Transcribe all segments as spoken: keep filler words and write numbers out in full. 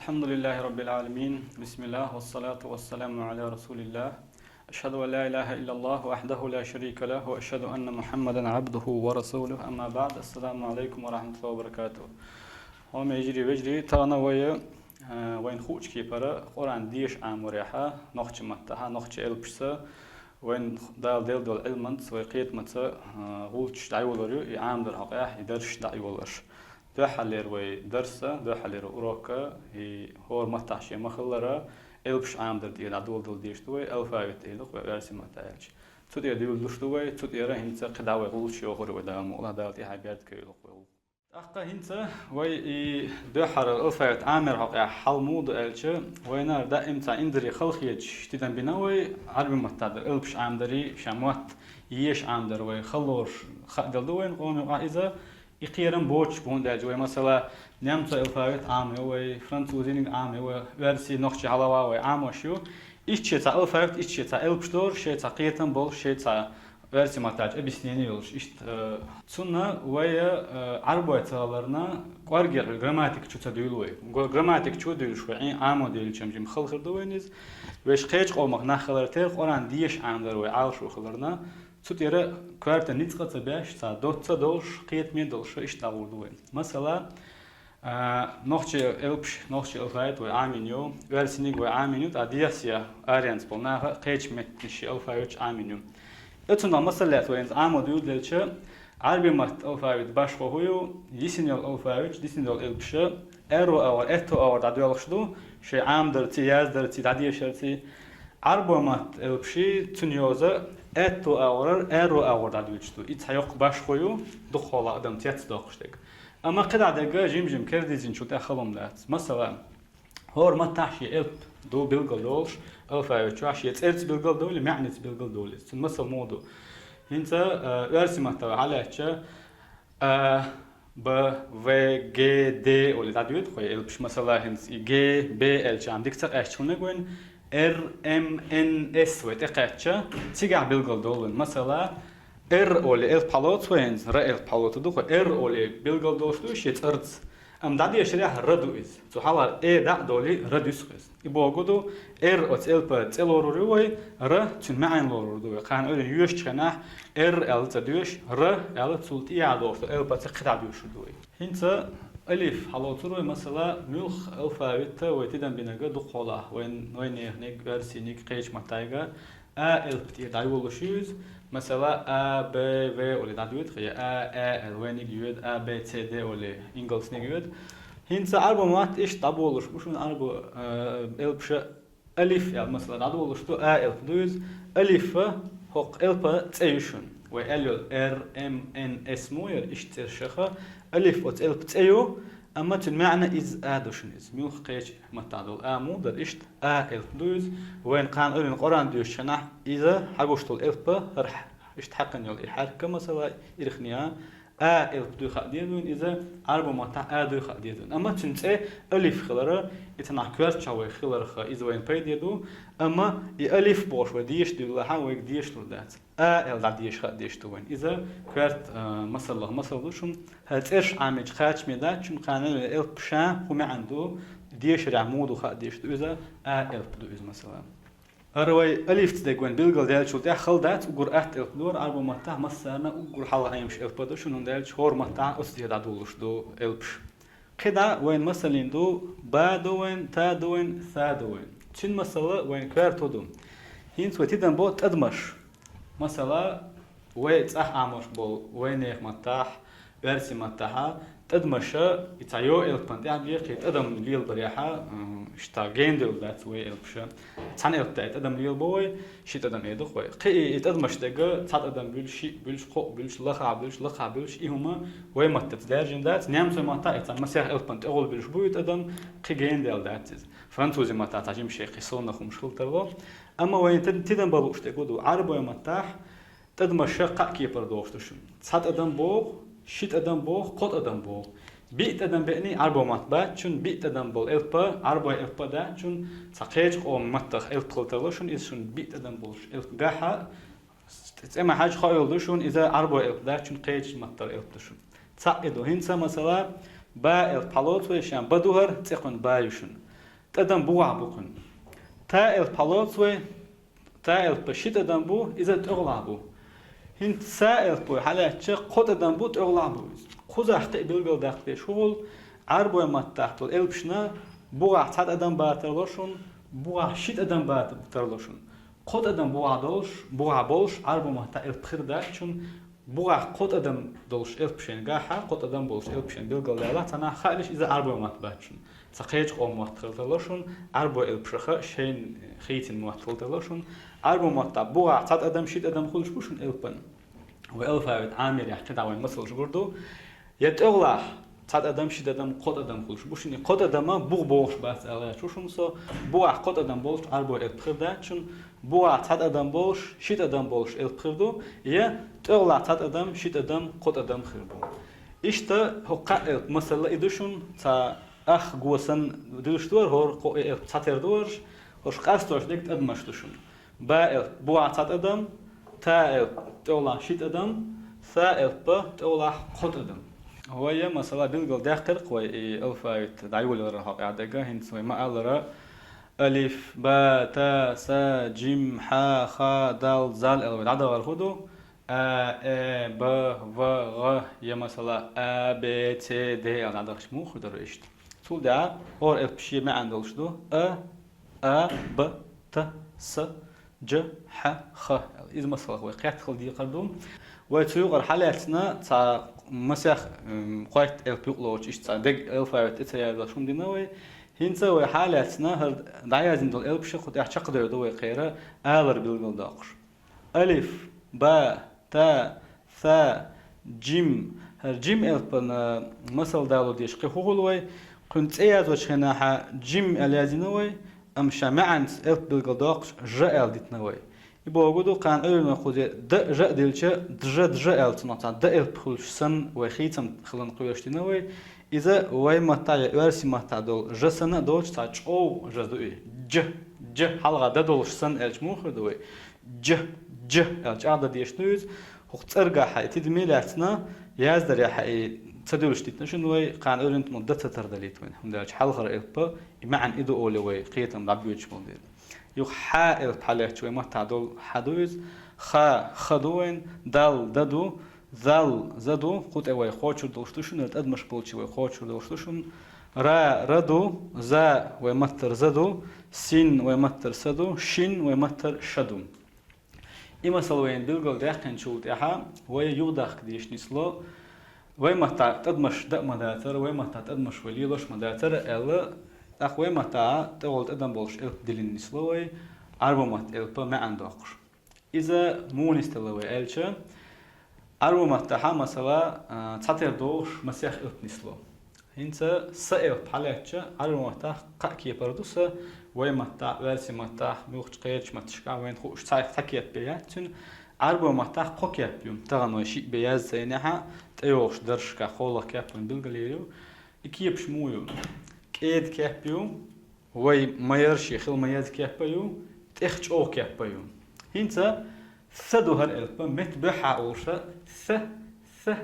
الحمد لله رب العالمين. بسم الله والصلاة والسلام على رسول الله. أشهد أن لا إله إلا الله وحده لا شريك له، وأشهد أن محمدا عبده ورسوله. أما بعد. السلام عليكم ورحمة الله وبركاته. Хьоме йижарий, вежарий, тахана вай, э, вайна хуучу кепара Къуръан деша Ӏаморехьа, нохча маттахьа, нохча элпашца, вайна Дала делла долу Ӏилманца, вай кхетамаца, э, гӀулчаш дӀайолор ю, и Ӏамадар хьокъехь, и дарсаш дӀайолош. Дуьххьарлера вай дарса, дуьххьарлера урока, и хӀора маттахь шен ма-хиллара, элпаш Ӏамадар тӀера дӀадоладала дезаш ду вай, алфавит эр ду-кх вай оьрсийн маттахь аьлча. Цу тӀера дуьйладалуш ду вай, цу тӀера хӀинца кхидӀа вай гӀулчаш йохур ю вай, Дала мукъ лахь, Дала тӀехьа беркате йойла-кх вай гӀуллакх. ТӀаккха хӀинца вай и дуьххьара алфавит Ӏаморехь хьокъехь хьал муха ду аьлча, вайна даим цхьа инзаре хала хеташ тидам бина вай, Ӏарбийн маттахь дара элпаш Ӏамадарий, шен мотт еша Ӏамадар вай хала лоруш хааделла ду вайна къоман юкъахь иза, и кхерам боцуш бу, хӀунда аьлча вай, масала, немцойн алфавит Ӏамайо вай, французиниг Ӏамайо вай, оьрсийн, нохчийн хьалха вай Ӏамош ю. Иштта шен цхьа алфавит, иштта шен цхьа элпаш долуш, шен цхьа кхетам болуш, шен цхьа оьрсийн маттахь объяснение йолуш, иштта, э, цунна вай, э, Ӏарбой ца хиларна, кӀоргера грамматика чу ца дуьйлу вай. Гра-, грамматика чу дуьйлуш вай, Ӏин Ӏамо дуьйлучу хӀуманца хала хир ду вайна иза. Вайша кхечу къомах нах хилар терра, Къуръан деша Ӏамадар вай Ӏалашо хиларна, цу тӀера коьрта ницкъ а ца беш, цхьа доцца а долуш, кхетаме а долуш, иштта дӀагӀур ду вай. Масала, а, нохчийн элпаш, нохчийн алфавит вай Ӏамийна ю, оьрсийниг вай Ӏамийна ю, ткъа дехьа-сехьа аренца болу наха кхечу меттанаш шен алфавиташ Ӏамийна ю. Оцунах масал лаьцна вай хӀинца Ӏамо дуьйлу аьлча, Ӏарбийн маттан алфавит башхо хӀун ю, йисина йолу алфавиташ, йисина йолу элпаш, аьрру агӀор, аьтту агӀор дӀадоьлхуш ду, шайн Ӏамадарций, яздарций, дӀадешарций. Ӏарбой маттан элпаший, цуьнан йоза аьтту агӀорара аьрру агӀор дӀадоьдуш ду. И цхьа йоккха башхо ю, дукхахьолахь адам цецдоккхуш дерг. Амма кхидӀа дерг жим-жим кердийзинчул тӀаьхьа хала хӀума дац. Масала, хӀора маттахь шен элп ду билгалдолуш, алфавит чохь шен цӀерца билгалдолу, маьӀница билгалдолу иза. Цуьнан масал муха ду? ХӀинца, а, оьрсийн маттахь вай хьалаьцча, А, Б, В, Г, Д олий дӀадоьду-кх вай элпаш. Масала, хӀинца и Г, Б аьлча, ам дика ца къаьсташ хӀуннаг вайна, Р, М, Н, С вай тӀекхаьчча, цигахь билгалдолу вайна. Масала, Р олий элп хьалоцу вай хӀинца, Р элп хьалоцу ду-кх вай, Р олий билгалдолуш ду шен цӀарца. Амма дӀадешарехь Р ду иза. Цу хьалхара Э дӀа а долий, Р дуьсу-кх иза. И бохург ду, Р оцу элпан цӀе лорур ю вай, Р цуьнан маьӀна лорур ду вай. Кхана Ӏуьйранна йоьшучу хенахь, Р аьлла ца доьшу, Р аьлла цул тӀехьа долуш долу элпаца кхидӀа доьшур ду вай. ХӀинца алиф хьалоцур вай, масала, муьлхха алфавитца вай тидам бинарг дукхахьолахь, вайн, вайнеханиг, оьрсийниг, кхечу маттаца, А элп тӀера дӀайолуш ю иза. Масала, А, Б, В олий дӀадоьду-кх, я А, А аьлла вайниг йоьду, А, Б, С, Д олий ингалсниг йоьду. ХӀинца Ӏарбой матта иштта дӀаболуш бу шуна Ӏарбой, э, элпаш. Алиф аьлла, масала, дӀадолуш ду, А элп ду иза. Алиф хӀокху элпан цӀе ю шуна. Вай аьлла йолу Р, М, Н, С муха яра, иштта цӀераш яха. Алиф оцу элпан цӀе ю, амма цуьнан маьӀна иза А ду шуна иза. Муьлхха кхечу маттахь долу А муха дара, иштта А элп ду иза. Вайна кхана Ӏуьйранна Къуръан доьшучу хенахь, иза хьагуш долу элп, хӀара хь-, иштта хьаькхна йолу и хьаьрк, масала, ирхне А, А элп дуй хаа деза вайна иза, Ӏарбой маттахь А дуй хаа деза вайна. Амма цуьнан цӀе алиф хилар, и цхьа нах коьртачохь вай хиларх, иза вайна пайде ду, амма и алиф бохуш вай деша дуьйлалахь, вайга дешалур дац. А аьлла дӀадеша хаа дезаш ду вайна. Иза коьрта, а, масаллах масал ду шуна. ХӀара цӀераш Ӏамийча кхачаме дац шуна, кхана элпаш хӀун маьӀна ду, дешарехь муха ду хаа дезаш ду иза, А элп ду иза, масала. ХӀара вай алифца дерг вайна билгалдаьллачул тӀаьхьа хала дац, уггар атта элп ду хӀара Ӏарбой маттахь, массарна уггар хьалха Ӏемаш элп ду шуна, хӀунда аьлча хӀора маттахь оцу тӀера дӀадолуш ду элпаш. КхидӀа вайна масална ду, ба ду вайна, та ду вайна, са ду вайна. Цуьнан масал вайна коьрта ду. ХӀинца вай тидам бо тӀадамаш. Масала, вай цӀахь Ӏамош болу вайнехан маттахь, оьрсийн маттахьа, тӀадамаша, и цхьа йо элпана тӀехь бен кхин тӀадам лелабарехьа, м, иштта гена девлла дац вай элпаша. Цхьана элп тӀехь тӀадам лелабо вай, ши тӀадам эр ду-кх вай. Кхин и, и тӀадамаш дерг цхьа тӀадам буьллуш, шиъ буьллуш, кхоъ буьллуш, лахахь буьллуш, лахахь буьллуш, и хӀума вай маттаца даьржина дац. Немцойн маттахь и цхьа масех элпана тӀе гӀур буьллуш бу и тӀадам, кхин гена даьлла дац иза. Французийн маттахь цхьа жима шайн кхин сонах хӀумаш хила тарло. Амма вайн тидам бан лууш дерг хӀун ду? Ӏарбойн маттахь тӀадамаш кхаа кепара догӀуш ду шуна. Цхьа тӀадам богӀу, ши тӀадам богӀу, кхо тӀадам богӀу. Биъ тӀадам беъний Ӏарбойн матта бац шуна, биъ тӀадам болу элп Ӏарбойн элп дац шуна, цхьа кхечу къоман маттах элп хила тарло шуна, иза шуна биъ тӀадам болуш элп гахь а, цӀе ма хьаьжжа, хаа йолу ду шуна, иза Ӏарбойн элп дац шуна, кхечу маттара элп ду шуна. Цхьаъ и ду. ХӀинца, масала, ба элп хьалоцу вай, шен ба ду хӀара, цӀе кхуьнан ба ю шуна. тӀадам бугӀа бу кхуьнан. Та элп хьалоцу вай, та элп ши тӀадам бу, иза тӀегӀлахь бу. ХӀинца са элп вай хьалаьцча, кхо тӀадам бу, тӀегӀлахь бу иза. Кхузахь кхин а билгалдаккха дезаш хӀу хуьлу, Ӏарбой маттахь долу элпашна бугӀахь цхьа тӀадам бан тарло шуна, бугӀахь ши тӀадам бан тарло шуна. Кхо тӀадам бугӀа долуш, бугӀа болуш, Ӏарбой маттахь элп хир дац шуна, бугӀахь кхо тӀадам долуш элп шайна гахь, кхо тӀадам болуш элп шайна билгалдаьлла, цхьанхьа хаалаш иза Ӏарбой мотт бац шуна. Цхьа кхечу къоман мотт хила тарло шуна, Ӏарбой элпашах шайна хийцина мотт хила тарло шуна. Ӏарбой маттахь бугӀахь цхьа тӀадам, ши тӀадам хуьлуш бу шуна элпан. Вай алфавит Ӏамирехь кхидӀа вайн масалш гур ду. Я тӀегӀлахь цхьа тӀадам, ши тӀадам, кхо тӀадам хуьлуш бу шуна. И кхо тӀадама бугӀа бохуш бац ала гӀерташ ву шуна со. БугӀахь кхо тӀадам болуш Ӏарбой элп хир дац шуна. БугӀахь цхьа тӀадам болуш, ши тӀадам болуш элп хир ду. Я тӀегӀлахь цхьа тӀадам, ши тӀадам, кхо тӀадам хир бу. Иштта хӀокху кхаа элп масала и ду шуна, цхьа ах го санна дуьлуш ду хӀара, кхо элп цхьатера ду хӀорш, хӀорш къастош дерг тӀадамаш ду шуна. Ба элп бугӀахь цхьа тӀадам, та элп тӀегӀлахь ши тӀадам, са элп тӀегӀлахь кхо тӀадам. Вай, масала, билгалдаьккхира-кх вай и алфавит дӀайолаларан хьокъехь дерг, хӀинца вай ма-аллара, алиф, ба, та, са, джим, хьа, ха, дал, зал аьлла вай дӀадахар хӀу ду? А, э, б, в, гӀ, я, масала, а, б, ц, д аьлла дӀадахча муха хир дара иштта? Цул тӀаьхьа хӀора элп шен маьӀна долуш ду: а, а, б, т, с, дж, хьа, х аьлла. Иза, масала, вай кхетта хила декхар ду. Вай цу юкъара хьалаьцна цхьа масех, м, кхойтта элп юкъалоцуш, иштта цхьа дерг алфавит тӀе ца яздеш хӀума дина вай. ХӀинца вай хьалаьцна хӀара дӀаяздина долу элпаш кху тӀехь чекхдевр ду вай кхеран, алар билгалдоккхуш. Алиф, ба, та, са, джим. ХӀара джим элпана масал дало дезаш кхин хӀу хуьлу вай? Кхуьнан цӀе яздечу хенахь джим аьлла яздина вай, амма ша маьӀанца элп билгалдоккхуш, ж аьлла дитина вай. И бохург ду, кхана Ӏуьйранна кхузе д, ж а дилча, дж, дж аьлла цунах цхьа д элп хуьлуш санна, вай хийцам хиларна кхоьруш дина вай. Иза вай маттахь я оьрсийн маттахь долу ж санна а доцуш, цхьа чӀогӀа ж ду и. Дж, дж, хьалха д долуш санна аьлча муха хир ду вай? Дж, дж аьлла чӀагӀдан дезаш ду иза. ХӀокху цӀергахь и тидаме лаьцна, яздарехь и ца дуьллуш дитина шуна вай, кхана Ӏуьйранна д ца тардалийта вайна. ХӀунда аьлча хьалхара элп и маьӀна и ду олий вай кхетам дӀабоьдуш болу дела. Юха хьа элп хьалаьцча вай маттахь долу хьа ду иза. Ха, ха ду вайн, дал, да ду, зал, за ду, кху тӀе вай кхочур долуш ду шуна, тӀадамаш болчу вай кхочур долуш ду шуна. Ра, ра ду, за вай маттара за ду, син вай маттара са ду, шин вай маттара ша ду. И масал вайна билгалдаьккхинчул тӀаьхьа вай юхадахка дезаш нисло, вай маттахь тӀадамаш дан а ма дацара, вай маттахь тӀадамаш вай лелош а ма дацара аьлла, тӀаккха вай маттахь тӀегӀолу тӀадам болуш элп диллина нисло вай, Ӏарбой матта элп маьӀна доккхуш. Иза муха нисделла вай аьлча, Ӏарбой маттахь, масала, а, цхьатера догӀуш масех элп нисло. ХӀинца са элп хьалаьцча, Ӏарбой маттахь кхаа кепара ду са, вай маттахь, оьрсийн маттахь, муьлххачу кхечу матташкахь вайна хууш цхьа, цхьа кеп бен яц цуьнан. Ӏарбой маттахь кхо кеп ю, тахана вай шиъ бен яздан цӀийнехь, тӀейогӀуш даршкахь кхоалгӀа кеп вайна билгалъяр ю. И кепаш муха ю? КӀеда кеп ю, вай ма-ярра шен хила ма-еззара кеп а ю, тӀех чӀогӀа кеп а ю. ХӀинца са ду хӀара элп, метта буьххьа олуш са, са, са,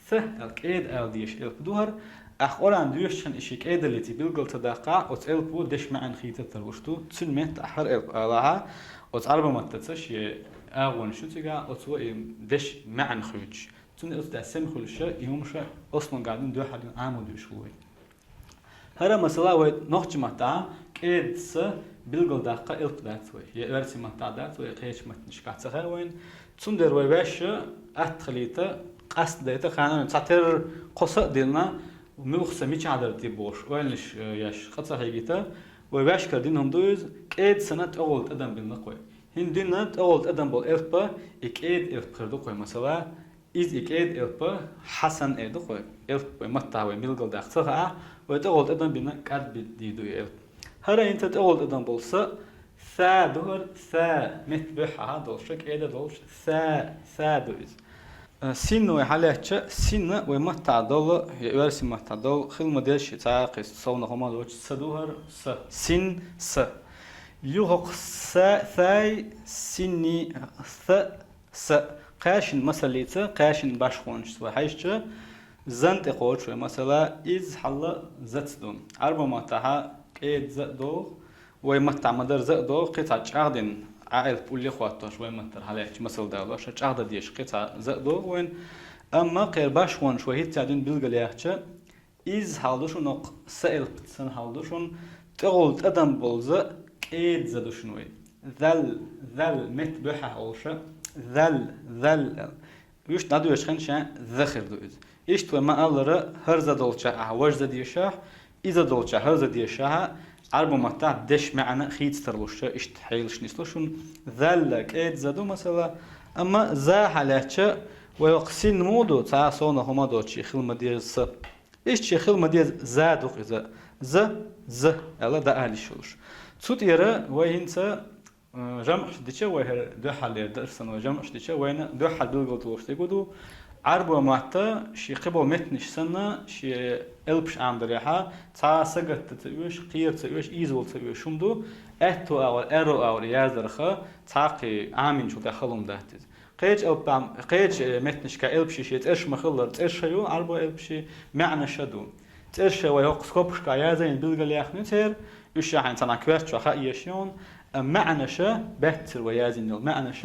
са аьлла, кӀеда ала дезаш элп ду хӀара. Ахь Къуръан доьшучу хенахь и шен кӀедаллица билгал ца даккхахь, оцу элпо дешан маьӀна хийцар тарлуш ду. Цуьнан метта ахь хӀара элп алахь, оцу Ӏарбой маттаца шен агӀонаш ю цигахь, оцо и дешан маьӀна хуьйцуш. Цуьнан оцу тӀехь сема хуьлуш, и хӀумаш ослунгахь дина, дуьххьара дина Ӏамо доьшуш хила вай. ХӀара, масала, вай нохчийн маттахь кӀеда са билгалдаккха элп дац вай, я оьрсийн маттахь дац вай, я кхечу маттанашкахь ца хаьа вайна. Цундела вай ваьш атта хилийта, къастадайта, кхана цхьатера кхо са а дина, муьлхха са мичахь дара те бохуш, ойланаш, э, еш къа ца хьегийта, вай ваьшкара дина хӀума ду иза, кӀеда санна тӀегӀолу тӀадам бина-кх вай. ХӀинца дина тӀегӀолу тӀадам болу элп, и кӀеда элп хир ду-кх вай, масала, иза и кӀеда элп хьа санна эр ду-кх вай. Элп вай маттахь вай билгалдаккха ца хаахь, вай тӀегӀолу тӀадам бина кӀад бина дийр ду и элп. ХӀара хӀинца тӀегӀолу тӀадам болу са, са ду хӀара, са, метта буьххьа долуш, кӀеда долуш, са, са ду иза. Э, син вай хьалаьцча, син вай маттахь долу, я оьрсийн маттахь долу, хила ма-деззара шен цхьа а кхин совнаха хӀума доцуш, са ду хӀара, са. Син, са. Юха хӀокху са, сай, сини, са, са. Кхаьшна масаллица, кхаьшна башхонашца вай хьаьжча, зан тӀе кхочуш вай масала, иза хьалла зац ду. Ӏарбой маттахь кӀеда за а доагӀа, вай маттахь ма-дарра за а доагӀа, кхин цхьа чӀагӀдина, Ӏа элп улле хӀоттош, вай маттара хьалаьцча масал далош, чӀагӀдан дезаш кхин цхьа за а доагӀа вайна. Амма кхера башхонаш вай хӀинцца дуьйна билгалъяьхча, из хьал ду шуна, окху са элпаца санна хьал ду шуна, тӀехула тӀадам болу за кӀеда за ду шуна вай. Зал, зал, метта буьххьехь олуша, зал, зал аьлла. Уьш дӀадоьшуш хенахь шен за хир ду иза. Иштта вай ма-аллара, хӀара за долчохь ахь важа за дешахь, и за долчохь хӀара за дешахь, Ӏарбо маттахь дешан маьӀна хийца тарлуш, иштта хьелаш нислу шуна. Залла кӀеда за ду, масала, амма за хьалаьцча, вай хӀокху син муха ду, цхьа а совнаха хӀума доцуш хила ма деза са. Иштта шен хила ма деза за ду-кх иза. За, за аьлла дӀаала йиш йолуш. Цу тӀера вай хӀинца, э, жамӀаш дича, вай хӀара дуьххьарлера дарсан вай жамӀаш дича, вайна дуьххьара билгалдалуш дерг ду. Ӏарбой матта шен кхиболу меттанаш санна, шен элпаш Ӏамдарехьа, цхьа а сагатдан ца оьшу, кхера ца оьшу, ийзавала ца оьшу хӀума ду, аьтту агӀор, аьрру агӀор яздарха, цхьа а кхин Ӏаминчул тӀаьхьа хала хӀума дац иза. Кхечу элпам-, кхечу меттанашкахь элпашийн шен цӀераш ма-хиллара, цӀераш а ю, Ӏарбой элпашийн маьӀнаш а ду. ЦӀераш вай хӀокху скобкашкахь язйина билгалъяьхна ю церан, уьш ахьа цхьана коьрта чохь хаа езаш ю хьуна, а маьӀнаш, баьццара вай язйина йолу маьӀнаш,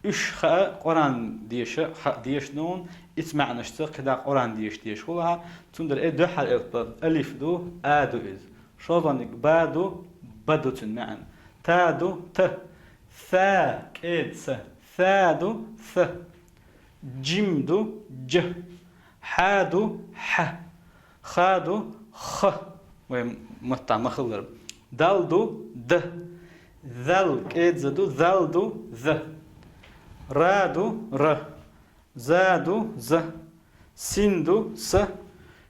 уьш хаа Къуръан деша, хаа дешна хьуна, ица маьӀнашца кхидӀа Къуръан деша дезаш хуьлу хьан, цундела и дуьххьара элп алиф ду, а ду иза. ШозлагӀниг ба ду, ба ду цуьнан маьӀна. Та ду, та. Са, кӀеда са. Са ду, са. Джим ду, джа. Хьа ду, хьа. Ха ду, ха. Вай маттахь ма-хиллара. Дал ду, да. Зал, кӀеда за ду, зал ду, за. Ра ду, ра. За ду, за. Син ду, са.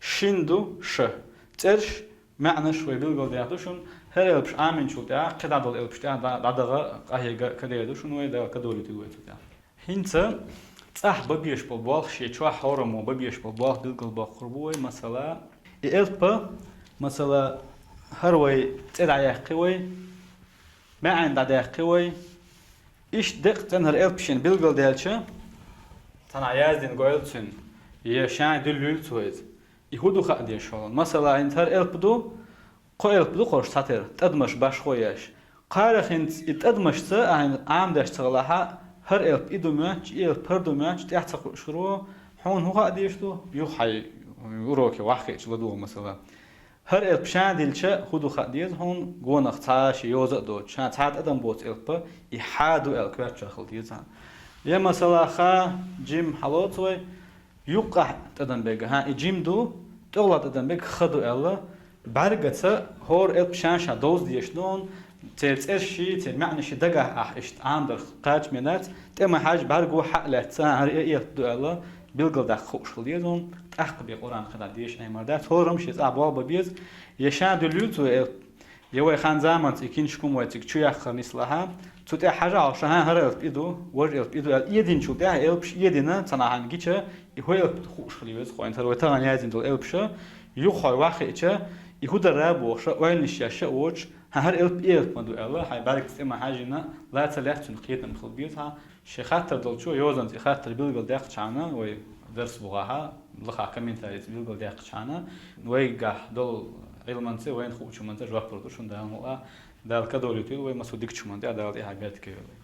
Шин ду, ша. ЦӀераш, маьӀнаш вай билгалдаьхна ду шуна, хӀара элпаш Ӏаминчул тӀаьхьа, кхидӀа долу элпаш тӀехь дӀа-, дӀадагӀа къахьега кадера ду шуна вай, Дала кадолуьйтийла вай цу тӀехь. ХӀинца цӀахь бан безаш болу болх, шен чохь хӀораммо бан безаш болу болх билгалбоккхур бу вай, масала, и элп, масала, хӀара вай цӀе дӀаяьккхи вай, маьӀна дӀадаьккхи вай, иштта декъа цӀенхьара элпашна билгалдаьлча, цхьанхьа яздина гойла цуьнан, я ша дуьллийла цо иза. И хӀун ду хаа дезаш хьуна? Масала, хӀинца хӀара элп ду, кхо элп ду кхуш цхьатера, тӀадамаш башхо еш. Кхара хӀинца и тӀадамашца ахьа Ӏамадеш ца хилахь, хӀара элп и ду моьттуш, и элп хӀара ду моьттуш, тӀаьхьа ца кхуьуш хир ву, хьуна хӀун хаа дезаш ду? Юха хьайн уроке ваххиъча ладугӀу, масала. ХӀара элп ша дилча, хӀун ду хаа деза хьуна, гонах цхьа а шен йоза а доцуш, ша цхьа а тӀадам боцу элп, и хьа ду аьлла коьртачохь хила деза хьан. Я, масала, ха, джим хьалоцу вай, юккъехь тӀадам берг, хьан, и джим ду, тӀехула тӀадам берг ха ду аьлла, бӀаьргаца хӀора элп ша-ша довза дезаш ду хьуна, церан цӀерашший, церан маьӀнашший дагахь ахь иштта Ӏамадарх кхачаме дац, тӀе ма хьажа, бӀаьрго хьа а лаьцна, хӀара и элп ду аьлла, билгалдаккха хууш хила деза хьуна, тӀаккха бен Къуръан кхидӀа деша Ӏемар дац, хӀораммо шен цӀахь болх бан беза, я ша дуьллийла цо элп, я вай хан заманца и киншка хӀума вай цига чу яккхар нислахь, цу тӀе хьажа хьовша, хьан, хӀара элп и ду, важа элп и ду аьлла, эдинчул тӀаьхьа элпаш эдина, цхьанхьа хьайна гича, и хӀун элп хууш хила веза хьуна, хӀинца хӀара вай тахана яздина долу элпаш, юха хьо ваххиъча, и хӀун дара бохуш, ойланаш еш а воцуш, хьан, хӀара элп и элп ма ду аьлла, хьайн бӀаьргаца тӀе ма хьажийна, ла ца лаьцна цуьнан кхетам хила беза хьан, шен хаттар долчо йозанца и хаттар билгалдаьккхича хьана, вай дарс бухахь, лахахь комментарица билгалдаьккхича хьана, вайгахь долу Ӏилманца, вайна хуучу хӀуманца жоп лур ду шуна Дала мукъалахь, Дала кадолуьйтийла вай, массо а дикачу хӀуманна тӀехь Дала тӀехьа беркате йойла вай.